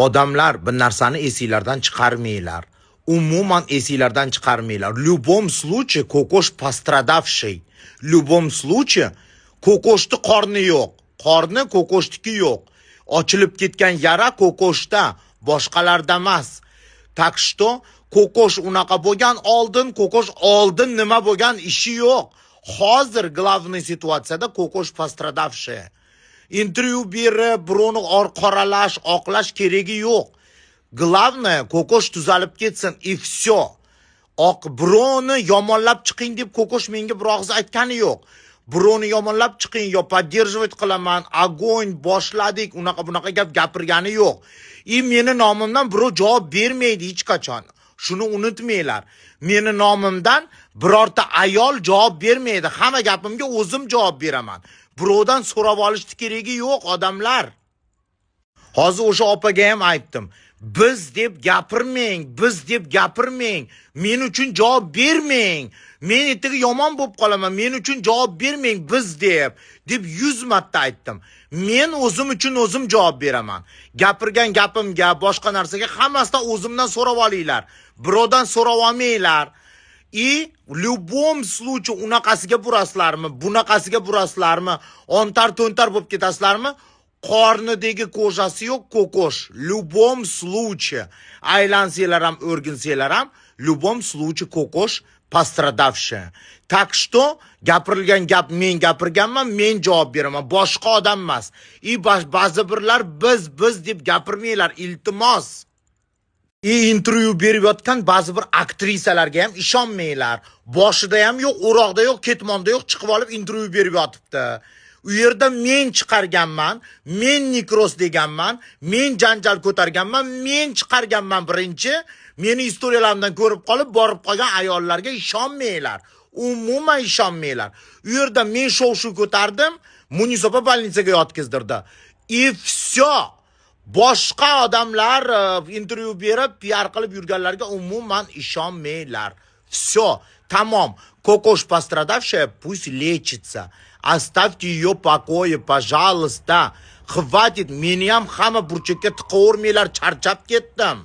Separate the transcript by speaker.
Speaker 1: Odamlar, bir narsani esinglardan chiqarmanglar. Umuman esinglardan chiqarmanglar. В любом случае Kokosh пострадавший. В любом случае Kokoshni qorni yo'q. Qorni Kokoshniki yo'q. Ochilib ketgan yara Kokoshda, boshqalarda emas. Так что Kokosh unaqa bo'lgan oldin, Kokosh oldin nima bo'lgan ishi yo'q. Hozir главный situatsiyada Kokosh пострадавшая. Intervyu berib, birovni qoralash, oqlash keragi yo'q. Главное, Kokosh tuzalib ketsin и все. Oq birovni yomonlab chiqing deb Kokosh menga bir og'iz aytgani yo'q. Birovni yomonlab chiqing yo поддерживать qilaman, огонь boshladik, unaqa bunaqa gap gapirgani yo'q. И meni nomimdan birov javob bermaydi hech qachon. Shuni unutmanglar. Meni nomimdan birorta ayol javob bermaydi. Hamma gapimga o'zim javob beraman. Birovdan so'rab olishni keragi yo'q, odamlar. Hozir o'sha opaga ham aytdim. Biz deb gapirmang, biz deb gapirmang. Men uchun javob bermang. Men ertaga yomon bo'lib qolaman. Men uchun javob bermang biz deb, deb 100 marta aytdim. Men o'zim uchun o'zim javob beraman. Gapirgan gapimga, boshqa narsaga hammasidan o'zimdan so'rab olinglar. Birovdan so'rab olmanglar. И в любом случае unaqasiga burasizlarmi, bunaqasiga burasizlarmi, ontar to'ntar bo'lib ketasizlarmi? Qornidagi кожа si yo'q Kokosh. Любом случае aylansanglar ham, o'rginsanglar ham, любом случае Kokosh пострадавшая. Так что gapirilgan gap men gapirganman, men javob beraman, boshqa odam emas. И ba'zi birlar biz biz deb gapirmanglar, iltimos. И intervyu berib yotgan ba'zi bir aktrisalarga ham ishonmanglar. Boshida ham yo'q, o'roqda yo'q, ketmonda yo'q, chiqib olib intervyu berib yotibdi. U yerda men chiqarganman, men nekroz deganman, men janjal ko'targanman, men chiqarganman birinchi. Meni история larimdan ko'rib qolib borib qolgan ayollarga ishonmanglar. Umuman ishonmanglar. U yerda men shov-shuv ko'tardim, Munisa opa больница ga yotqizdirdi. И все. Boshqa odamlar intervyu berib, piar qilib yurganlarga umuman ishonmanglar. Все, tamom. Kokosh пострадавшая, пусть лечится. Оставьте ее в покое, пожалуйста. Хватит, meni ham hamma burchakka tiqavermanglar, charchab ketdim.